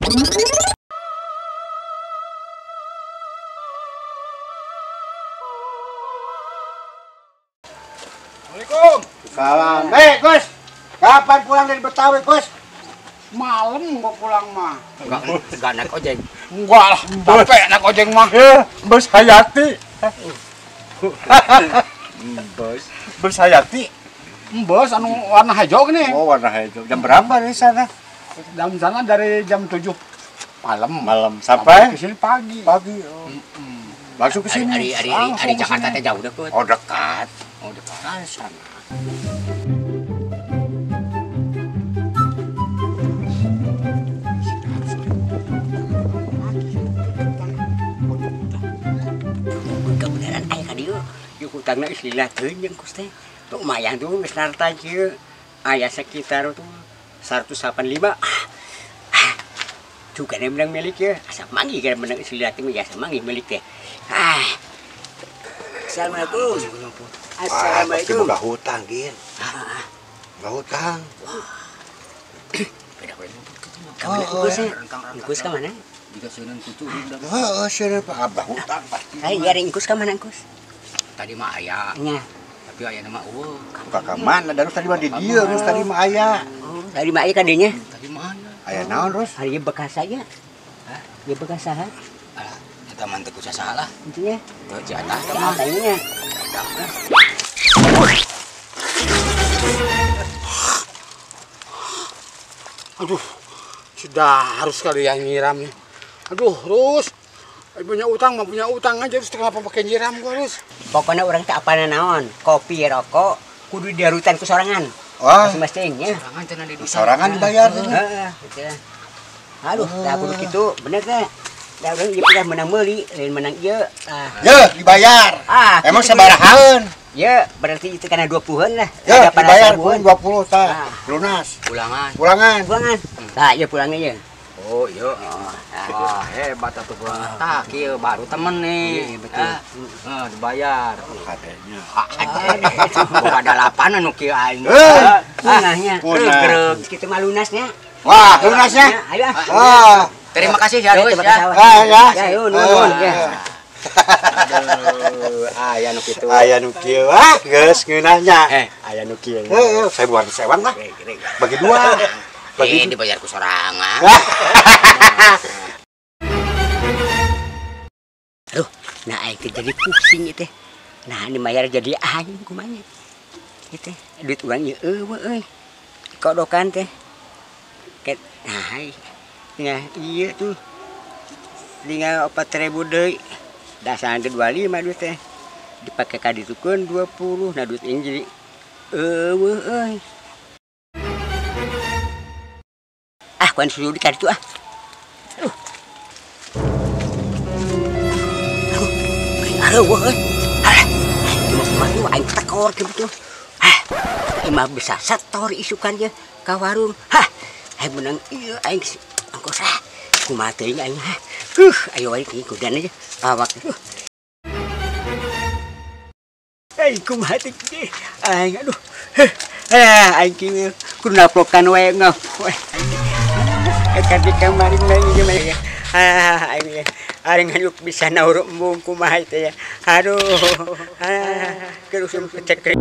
Assalamualaikum. Salam. Gus. Kapan pulang dari Betawi, Gus? Malam gua pulang mah. Enggak naik ojek. Enggak lah, capek naik ojek mah. Bos Hayati. Bos Hayati. Bos anu warna hijau gini. Oh, warna hijau. Jam berapa dari sana? Jam sana dari jam 7 malam. Malam sampai ke sini pagi. Pagi. Oh. Langsung ke sini. Hari Jakarta teh jauh dekat. Oh, dekat. Oh, dekat. Sana. Kebenaran aya ka dieu. Ieu hutangna geus lila teuing jeung Kus teh. Tuh lumayan tuh geus narta kieu. Aya sekitar tuh 185. Juga nih menang milik ya. Asa manggih kan menang geus lila teh biasa manggih milik teh. Ah. Assalamualaikum. Assalamualaikum. Boga hutang, Gin. Boga hutang. Beda we. Ka mana Kus? Kus ka mana? Jika seuneun kutu udah. Heeh, seuneun Pak Abah hutang pasti. Ai nyari Kus ka mana Kus? Tadi mah aya. Nya. Tapi aya mah eueuh. Ka mana? Darus tadi mah di dieu, terus tadi mah aya. Oh, tadi mah aya ka dieu nya. Tadi mah aya. Aya naon, Rus? Hari ieu bekas saya. Hah? Ieu bekas saha? Alah, eta mah teu kusa salah. Intinya. Teu jatah teh mah. Tanya. Aduh, sudah harus kali yang nyiram nih. Aduh, Rus. Punya utang mah punya utang aja, terus kenapa pakai nyiram gua, Rus? Pokoknya orang tak apa naon, kopi, rokok, kudu diarutan ku sorangan. Wah, masing-masing ya. Sorangan cenah di sorangan dibayar. Heeh, gitu. Aduh, dah kudu kitu, bener teh. Dah urang ieu pernah menang meuli, lain menang ieu. Ah. Ye, dibayar. Ah, emang sabarahaeun? Ya, berarti itu karena 20-an lah. Ya, dibayar 20 tah. Lunas. Pulangan. Pulangan. Pulangan. Tah, ieu pulangnya ya. Oh, iya. Wah, hebat atuh pulangan. Tah, kieu baru temen nih. Iya, betul. Heeh, dibayar. Kadenya. Boga dalapan anu kieu aing. Punahnya. Punah. Kitu mah lunasnya. Wah, lunasnya. Ayo. Wah. Terima kasih ya, Rus ya. Ah, ya. Ya, nuhun ya. Aduh, aya nu kitu. Aya nu kieu. Ah, geus ngeunahnya. Aya nu kieu. Heeh, saya buat sewang lah. Bagi dua. Bagi dibayar ku sorangan. Aduh, nah aing teh jadi pusing ieu teh. Nah, ini bayar jadi aing kumaha ieu teh. Duit urang ieu eueuh euy. Kodokan teh. Ket, nah, nah ieu tuh. Tinggal 4.000 deui. Dasar teh 25 duit teh. Dipake ka ditukeun 20, nah duit ini jadi eueuh euy. Ah, kuan susu di kaditu ah. Aduh. Aduh, aduh, euy. Alah, cuma kumaha aing tekor kitu. Hah, imah bisa setor isukan ye ka warung. Hah, aing menang ieu aing angkos ah. Kumaha teuing aing hah. Ayo wae kudan aja awak. Aing kumaha teh aing aduh. Aing kieu kudu naplokan wae ngap. Kan di kamar ini gimana ya? Ah, aing aing hayuk bisa nauruk embung kumaha teh ya. Aduh. Ah, terus cek.